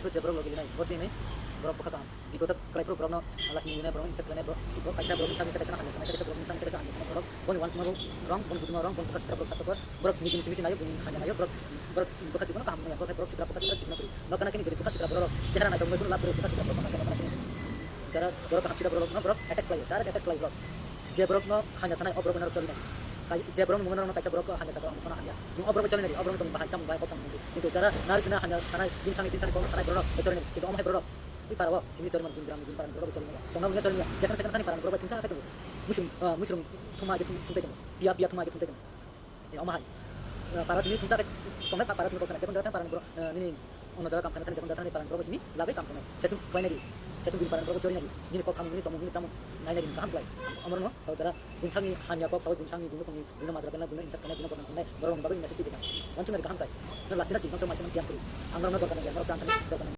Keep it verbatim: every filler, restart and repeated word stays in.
Je borok logi linai, bo se hinwi borok bwkha kaham. Bipodo kwlai phuru borokno lachini linai, borokno inject khlainai, borok, borok kaisa borokni sami kaisa hanja sanai, kaisa borokni sami kaisa hanja sanai, borok boni uansukma rong, boni budumo rong, boni bwkha sitra borok saktok, borok niji niji naio, bini hanja naio, borok, borok bwkha chikno kaham nangya, borok hai borok sitra bwkha sitra chikno kwrwi. Nokha nakhini jodi bwkha sitra borok chehara naithok bai kheno lab kwrwi, bwkha sitra borok nokha nakhini. Jara borok kaham sitra borok no borok attack khlaio, direct attack khlaio borok. Je borok no hanja sanai, o borok no choli nai. Kai-, je borok no mungno kaisa borok hanja sakha, ang bono hanja. Nung o borok choli nai, o borok no tong bahai chamung bahai kok samung. Kintu jara nari sina hanja sanai, bin sani, bin sani kok sanai borok no choli nai. Kintu omo hai borok, i para o, simi choli man bin gram bin para borok choli nai. Tong na choli nai, jekan sekan kani para borok thumsa kai tong. Musung, ah, musung thuma je thum, thum tai tong. Pia, pia thuma je thum tai tong. Eh, omo hai. Eh, para simi thumsa khe tongnai, pa-, para simi kok sanai, jekon jaga thang para ni borok, eh, nini ono jaga kam khaina thani, jekon jaga thani para ni borok simi lagwi kam tongnai. Sesung khlainai di, sesung bini para ni borok chori nai di, nini kok samung, nini tongmung, nini chamung nainai di kaham khlai. Amorno sao jara bini sangni hamya kok sao, bini sangni bini khongni bini majra kena, bini insak kena, bini bodam kena, borok ni bagwi message tibika. Wansuk nai kaham khlai. No lachina si, wansuk mai sini tiang kri. Ang rok no dorkar nang ya, norok chang thani dorkar nang.